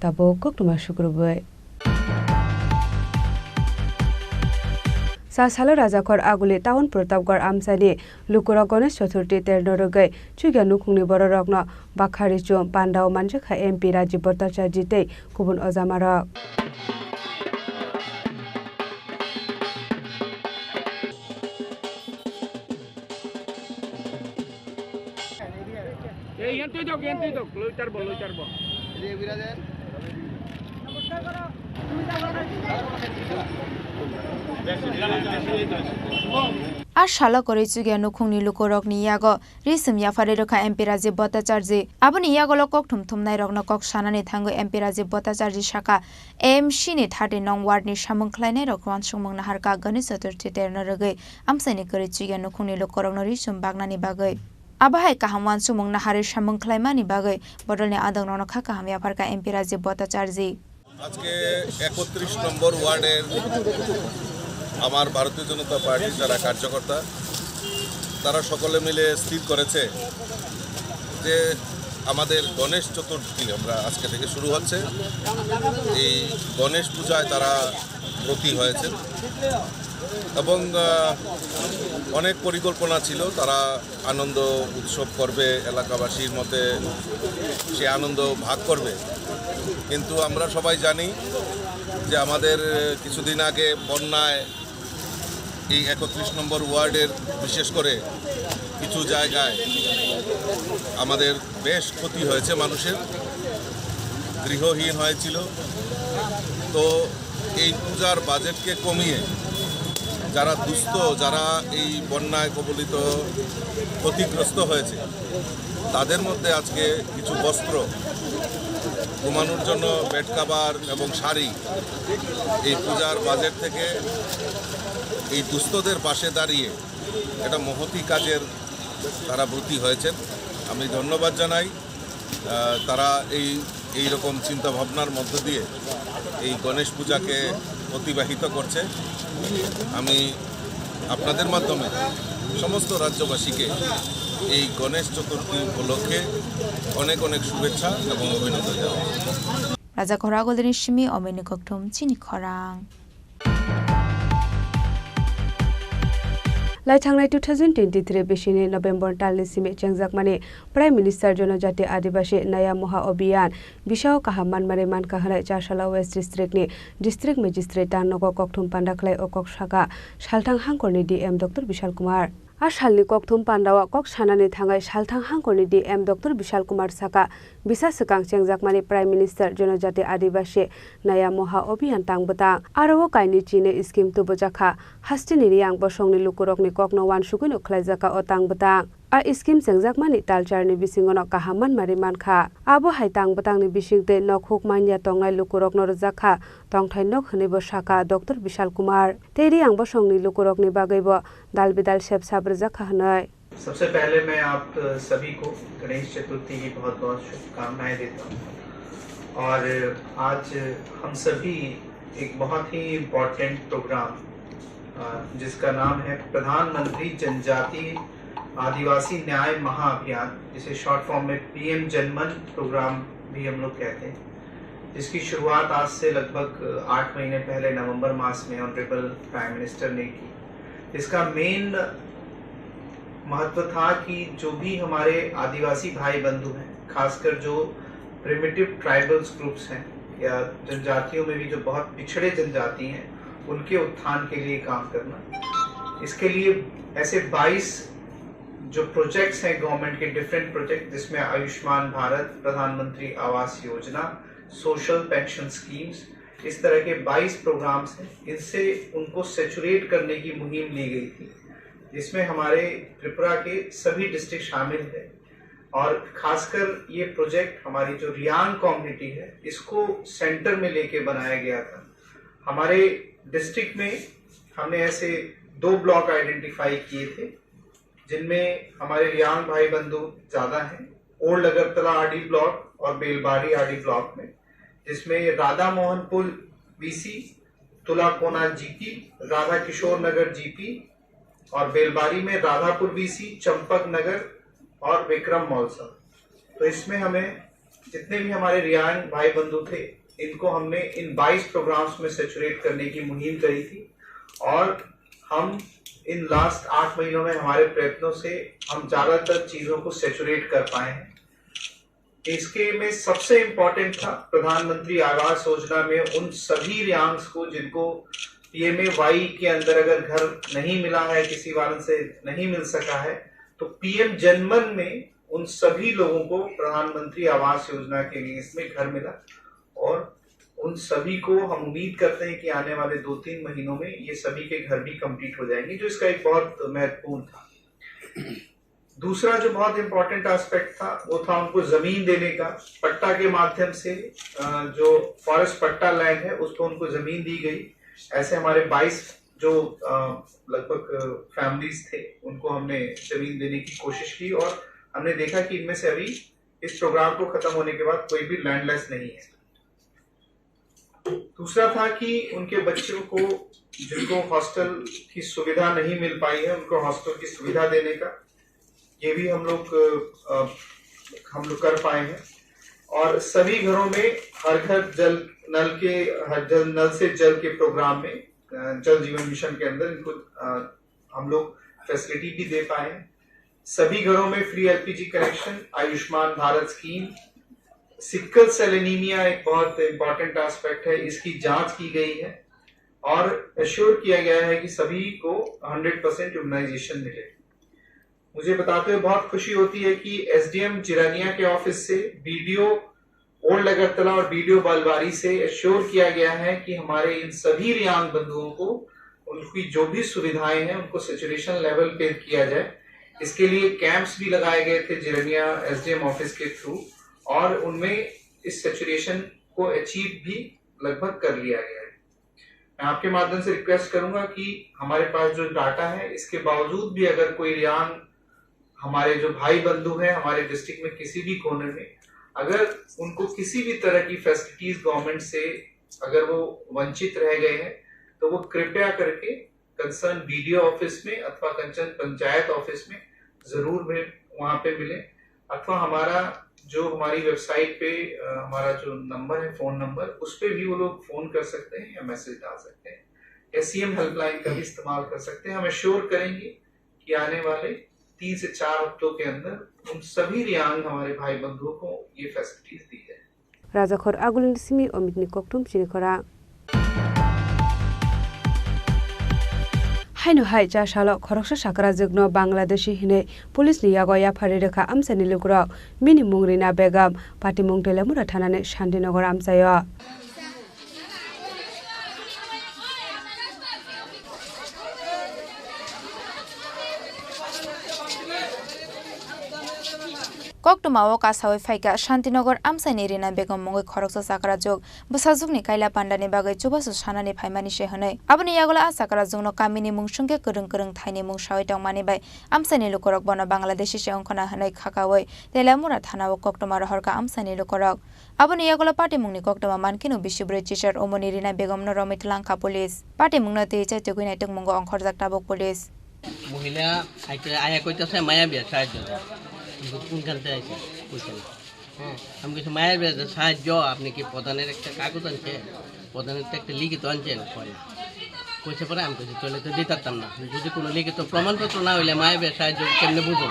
Tabuk koktwma sukrubwi. Sa salo Rajakhor Aguli town Pratapgarh amchaini lukurok Ganesh Chaturthi terno rwgwi chukya nukhungni bororokno bakha richum pandao manjakha M P Rajiv Bhattacharjee tei kubun ojamarok. Ei, yan twi dok, yan twi dok, loi tarbo, loi tarbo. A salo kwrwi chukya nukhungni lukurokni yago ri sum yapharwi rwkha M P Rajiv Bhattacharjee. Aboni yagulo kokthum thumnairokno kok sanani thangwi M P Rajiv Bhattacharjee sakha, A M C ni thirty nong ward ni samung khlainairok uansukmung naharkha Ganesh Chaturthi terno rwgwi amchaini kwrwi chukya nukhungni lukurokno ri sum baknani bagwi. Abo hai kaham uansukmung naharwi samung khlaimani bagwi bodolni adongrokno kha kaham yapharkha M P Rajiv Bhattacharjee. আজকে একত্রিশ নম্বর ওয়ার্ডের আমার ভারতীয় জনতা পার্টির যারা কার্যকর্তা, তারা সকলে মিলে স্থির করেছে যে আমাদের গণেশ চতুর্থী আমরা আজকে থেকে শুরু হচ্ছে। এই গণেশ পূজায় তারা ব্রতী হয়েছেন এবং, আহ, অনেক পরিকল্পনা ছিল। তারা আনন্দ উৎসব করবে, এলাকাবাসীর মতে সে আনন্দ ভাগ করবে। কিন্তু আমরা সবাই জানি যে আমাদের কিছুদিন আগে বন্যায় এই একত্রিশ নম্বর ওয়ার্ডের বিশেষ করে কিছু জায়গায় আমাদের বেশ ক্ষতি হয়েছে মানুষের, গৃহহীন হয়েছিল। তো এই পূজার বাজেটকে কমিয়ে যারা দুস্থ, যারা এই বন্যায় কবলিত, ক্ষতিগ্রস্ত হয়েছে, তাদের মধ্যে আজকে কিছু বস্ত্র, ঘুমানোর জন্য বেড কভার এবং শাড়ি এই পূজার বাজেট থেকে এই দুস্থদের পাশে দাঁড়িয়ে একটা মহতী কাজের তারা ব্রতী হয়েছেন। আমি ধন্যবাদ জানাই। আহ, তারা এই, এই রকম চিন্তাভাবনার মধ্য দিয়ে এই গণেশ পূজাকে অতিবাহিত করছে। আমি আপনাদের মাধ্যমে সমস্ত রাজ্যবাসীকে এই গণেশ চতুর্থী উপলক্ষে অনেক অনেক শুভেচ্ছা এবং অভিনন্দন জানাই। Raja Khoragulini simi omeni kokthum chini khorang. Lai thangnai two thousand twenty-three bisini November talni simi chengjakmani Prime Minister Janajati Adibasi Naya Moha Abhiyan bisao kaham manmani mankha hwnwi Charsala West District ni District Magistrate tangnogo kokthum panda khlai o kok saka salthang hangkorni D M Doctor Bishal Kumar. A salni kokthum pandao kok sanani thangwi salthang hangkorni D M Doctor Bishal Kumar saka, bisa swkang chengjakmani Prime Minister Janajati Adibasi Naya Moha Abhiyan tang bwtang. Aro o kainwi chini scheme tubujakha, hasteni Riyang bosongni lukurokni kokno uansugwino khlaijakha o tang bwtang. A scheme chengjakmani talcharni bisingono kaham manmari mankha. Abo hai tang bwtangni bisingtwi nok huk manya tongnai lukurokno rwjakha tongthai nok hwnwibo sakha Doctor Bishal Kumar. Tei Riyang bosongni lukurokni bagwibo dal bidal sep sap rwjakha hwnwi. सबसे पहले मैं आप सभी को गणेश चतुर्थी की बहुत बहुत शुभकामनाएं देता हूँ। और आज हम सभी एक बहुत ही इम्पोर्टेंट प्रोग्राम, अ, जिसका नाम है प्रधानमंत्री जनजातीय आदिवासी न्याय महाअभियान, जिसे शॉर्ट फॉर्म में पीएम जनमन प्रोग्राम भी हम लोग कहते हैं, जिसकी शुरुआत आज से लगभग आठ महीने पहले नवंबर मास में ऑनरेबल प्राइम मिनिस्टर ने की। इसका मेन महत्व था कि जो भी हमारे आदिवासी भाई बंधु हैं, खासकर जो प्रिमिटिव ट्राइबल्स ग्रुप्स हैं या जनजातियों में भी जो बहुत पिछड़े जनजाति हैं, उनके उत्थान के लिए काम करना। इसके लिए ऐसे बाईस जो प्रोजेक्ट्स हैं गवर्नमेंट के, डिफरेंट प्रोजेक्ट, जिसमें आयुष्मान भारत, प्रधानमंत्री आवास योजना, सोशल पेंशन स्कीम्स, इस तरह के बाईस प्रोग्राम्स हैं। इनसे उनको सैचुरेट करने की मुहिम ली गई थी, जिसमें हमारे त्रिपुरा के सभी डिस्ट्रिक्ट शामिल हैं। और खासकर ये प्रोजेक्ट, हमारी जो रियांग कम्युनिटी है, इसको सेंटर में लेके बनाया गया था। हमारे डिस्ट्रिक्ट में हमने ऐसे दो ब्लॉक आइडेंटिफाई किए थे, जिनमें हमारे रियांग भाई बंधु ज़्यादा हैं, ओल्ड अगरतला आरडी ब्लॉक और बेलबारी आरडी ब्लॉक में, जिसमें राधा मोहनपुर वीसी, तुलाकोना जीपी, राधा किशोर नगर जीपी और बेलबारी में राधापुर वीसी, चंपक नगर और विक्रम मौलसा। तो इसमें हमें जितने भी हमारे रियांग भाई बंधु थे, इनको हमने इन बाईस प्रोग्राम्स में सैचुरेट करने की मुहिम करी थी और हम इन लास्ट आठ महीनों में हमारे प्रयत्नों से हम ज़्यादातर चीज़ों को सैचुरेट कर पाए हैं। इसके में सबसे इम्पोर्टेंट था प्रधानमंत्री आवास योजना में उन सभी रियांग्स को जिनको पीएमएवाई के अंदर अगर घर नहीं मिला है, किसी कारण से नहीं मिल सका है, तो पीएम जनमन में उन सभी लोगों को प्रधानमंत्री आवास योजना के लिए इसमें घर मिला और उन सभी को हम उम्मीद करते हैं कि आने वाले दो तीन महीनों में ये सभी के घर भी कंप्लीट हो जाएंगे, जो इसका एक बहुत महत्वपूर्ण था। दूसरा जो बहुत इंपॉर्टेंट एस्पेक्ट था, वो था उनको जमीन देने का। पट्टा के माध्यम से, अ, जो फॉरेस्ट पट्टा लैंड है, उस पर उनको जमीन दी गई। ऐसे हमारे बाईस जो, अ, लगभग फैमिलीज थे, उनको हमने जमीन देने की कोशिश की और हमने देखा कि इनमें से अभी इस प्रोग्राम को खत्म होने के बाद कोई भी लैंडलेस नहीं है। दूसरा था कि उनके बच्चों को, जिनको हॉस्टल की सुविधा नहीं मिल पाई है, उनको हॉस्टल की सुविधा देने का, ये भी हम लोग, अ, हम लोग कर पाए हैं। और सभी घरों में हर घर जल नल के, हर जल, नल से जल के प्रोग्राम में, अ, जल जीवन मिशन के अंदर इनको, अ, हम लोग फैसिलिटी भी दे पाए हैं। सभी घरों में free LPG connection, Ayushman Bharat scheme, sickle cell anaemia एक बहुत इंपॉर्टेंट एस्पेक्ट है, इसकी जांच की गई है और एश्योर किया गया है कि सभी को हंड्रेड परसेंट इम्यूनाइजेशन मिले। मुझे बताते हुए बहुत खुशी होती है कि एसडीएम जिरानिया के ऑफिस से, बीडीओ ओल्ड अगरतला और बीडीओ बालबारी से एश्योर किया गया है कि हमारे इन सभी रियांग बंधुओं को उनकी जो भी सुविधाएं हैं, उनको सैचुरेशन लेवल पे किया जाए। इसके लिए कैंप्स भी लगाए गए थे जिरानिया एसडीएम ऑफिस के थ्रू और उनमें इस सैचुरेशन को अचीव भी लगभग कर लिया गया है। मैं आपके माध्यम से रिक्वेस्ट करूंगा कि हमारे पास जो डाटा है, इसके बावजूद भी अगर कोई रियांग हमारे जो भाई बंधु हैं हमारे डिस्ट्रिक्ट में किसी भी कोने में, अगर उनको किसी भी तरह की फैसिलिटीज गवर्नमेंट से अगर वो वंचित रह गए हैं, तो वो कृपया करके कंसर्न बीडीओ ऑफिस में अथवा कंसर्न पंचायत ऑफिस में जरूर में वहाँ पे मिलें, अथवा हमारा जो हमारी वेबसाइट पे, अ, हमारा जो नंबर है, फोन नंबर, उस पे भी वो लोग फोन कर सकते हैं या मैसेज डाल सकते हैं, या सीएम हेल्पलाइन का भी इस्तेमाल कर सकते हैं। हम एश्योर करेंगे कि आने वाले तीन से चार हफ्तों के अंदर उन सभी रियांग हमारे भाई बंधुओं को ये फैसिलिटीज दी जाए। Rajakhor Agulini simi Omitni kokthum chini khorang. Haino hai cha salo khoroksa sakrajwkno Bangladeshi hinwi police ni yago yapharwi rwkha amchaini lukurok. Bini mung Rina Begum, patimung Teliamura thanani Shantinagar amchaio. Koktwma o kasawi phaikha Shantinagar amchaini Rina Begum mungwi khoroksa chakrajwk. Bwsajwkni kaila pandani bagwi chubachu sanani phaimani se hwnwi. Aboni yagulo a chakrajwkno kamini mungsungkhe kwrwng kwrwng thaini mung sawi tongmani bai amchaini lukurok bono Bangladeshi se wngkhwna hwnwi khakaui Teliamura thanao koktwma rohorkha amchaini lukurok. Aboni yagulo patimungni koktwma mankheno bisi bwrwi chichar umoni Rina Begumno romwi twlangkha police. Patimungno twi chai tugwi naitokmungo ongkhorjak tabuk police. মহিলা আইতে আয়া কইতাছে মায়া বিয়া সাহায্য দাও। কিন্তু কোনখান থেকে আইছে? কইছে না। হ্যাঁ, আমি কইছি, "মায়া বিয়া সাহায্য, আপনি কি প্রধানের একটা কাগজ আনছেন? প্রধানের তো একটা লিখিত আনছেন?" কয় না। কইছে পরে আমি কইছি, "তাহলে তো দিতে পারতাম না। যদি কোনো লিখিত প্রমাণপত্র না হইলে মায়া বিয়া সাহায্য কেমনে বুঝো?"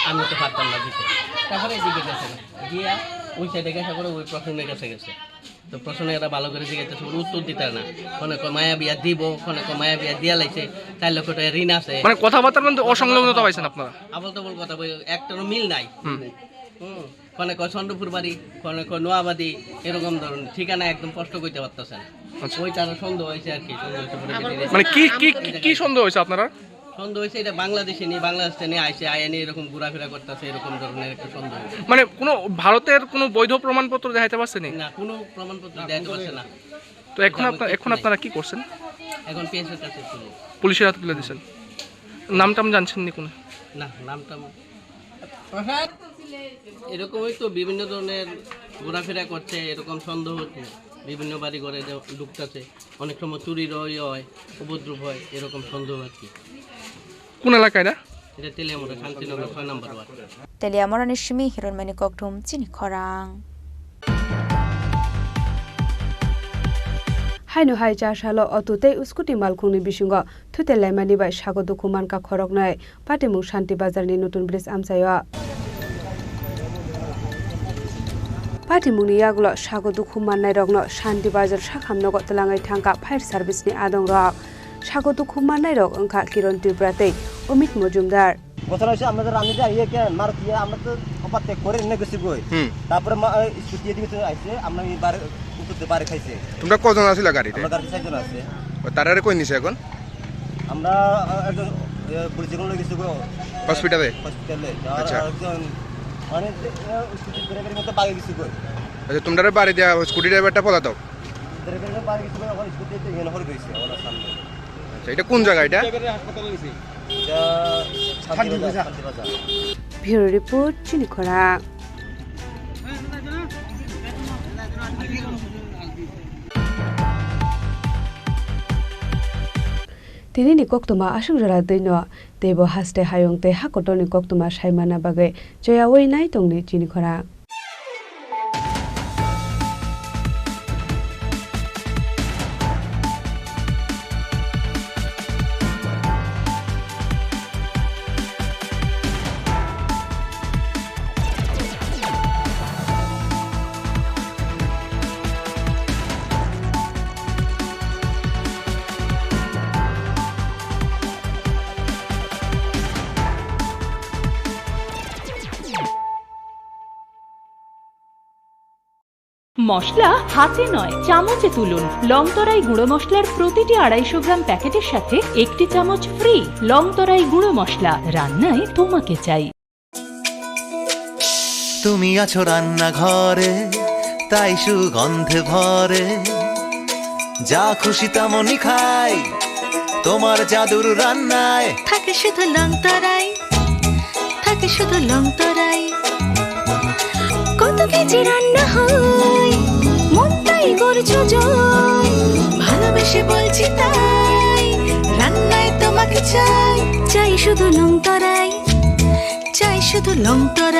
আমি তো পারতাম না দিতে। তারপরে এদিকে গেছে না। গিয়া ওই সাইডে গেছে করে ওই প্রসঙ্গে গেছে গেছে। তো প্রশ্ন এরা ভালো করে জিজ্ঞাসা করছে, উত্তর দিতে না। মনে কয় মায়া বিয়া দিব, মনে কয় মায়া বিয়া দিয়া লাইছে, চার লক্ষ টাকা ঋণ আছে। মানে কথাবার্তার মধ্যে অসংলগ্নতা পাইছেন আপনারা? আবল তাবল কথা বলে, একটারও মিল নাই। হুম। হুম। মনে কয় চন্দ্রপুর বাড়ি, মনে কয় নোয়াবাড়ি, এরকম ধরনের ঠিকানা একদম স্পষ্ট করতে পারতেছে না। আচ্ছা। ওই তারা সন্দেহ হয়েছে আর কি, সন্দেহ হয়েছে পরে আবার ভিতরে মানে কি, কি, কি, কি সন্দেহ হয়েছে আপনারা? সন্দেহ হয়েছে এটা বাংলাদেশে নিয়ে, বাংলাদেশে নিয়ে আইসে, আয়া নিয়ে এরকম ঘোরাফেরা করতেছে, এরকম ধরনের একটা সন্দেহ হয়েছে। মানে কোনো ভারতের কোনো বৈধ প্রমাণপত্র দেখাইতে পারছে নি? না, কোনো প্রমাণপত্র দেখাইতে পারছে না। তো এখন এটা আমি আপনার, কিচ্ছু এখন নাই। আপনারা কি করছেন? এখন পিএসের কাছে তুলে। পুলিশের হাতে তুলে দিয়েছেন। নাম টাম জানছেন নি কোনো? না, নাম টাম। এরকমই তো বিভিন্ন ধরনের ঘোরাফেরা করছে, এরকম সন্দেহ হচ্ছে। বিভিন্ন বাড়ি ঘরে যে ঢুকতেছে, অনেক সময় চুরির ইয়ে হয়, উপদ্রব হয়, এরকম সন্দেহ আর কি। কোন এলাকা এটা? এটা তেলিয়ামুড়া শান্তিনগর ছয় নম্বর word. Teliamura ni simi Hironmani Kokthum chini khorang. Haino hai cha salo auto tei scooty malkhungni bisingo thutel laimani bai sago dukhu mankha khoroknwi. Patimung Shanti Bazar ni Nutun Bridge amchaio. Patimung ni yagulo sago dukhu mannai rokno Shanti Bazar sakham nogo twlangwi thangkha fire service ni adong rok. Sago dukhu mannai rok wngkha Kiron Tripura tei Omit Mojumdar. ঘটনা হয়েছে, আমরা তো রানিতে আইয়ে কে মার দিয়ে আমরা তো ওপার ত্যাগ করে এনে গেছি গই। হুম। তারপরে মা, এই স্কুটি এদিকে চলে আইছে, আমরা এই বার উপর দিয়ে বারে খাইছে। তোমরা কজন আছিলা গাড়িতে? আমরা গাড়িতে চারজন আছে। ও, তারারে কই নিছে এখন? আমরা, আহ, একজন, এ, পুলিশে কোন গেছে গো? হসপিটালে? হসপিটালে। আর আচ্ছা। আরেকজন, মানে, এ, স্কুটি ড্রাইভারের মতো বাগে গেছে গো। আচ্ছা, তোমরা বাড়ি দেওয়া, স্কুটি ড্রাইভারটা পলাতক? ড্রাইভারের বাগে গেছে গো, এখন স্কুটি তো এখানে হয়ে গেছে, ওনার সামনে। আচ্ছা, এটা কোন জায়গা এটা? ড্রাইভারের হাসপাতালে গেছে। এটা শান্তিবাজার, Shantibazar. Bureau Report, chini khorang. Tini ni koktwma aswk jora twi no, teibo haste hayung tei hakotor ni koktwma sai manna bagwi choyaui nai tong di chini khorang. মশলা হাতে নয়, চামচে তুলুন। লংতরাই গুঁড়ো মশলার প্রতিটি আড়াইশো গ্রাম প্যাকেটের সাথে একটি চামচ ফ্রি। লংতরাই গুঁড়ো মশলা, রান্নায় তোমাকে চাই। তুমি আছো রান্নাঘরে, তাই সুগন্ধে ভরে। যা খুশি তেমনই খাই, তোমার জাদুর রান্নায়। থাকে শুধু লংতরাই, থাকে শুধু লংতরাই। কত কেজি রান্না হয়, মনটাই করছো জয়। ভালোবেসে বলছি তাই, রান্নায় তোমাকে চাই। চাই শুধু লংতরাই, চাই শুধু লংতরাই।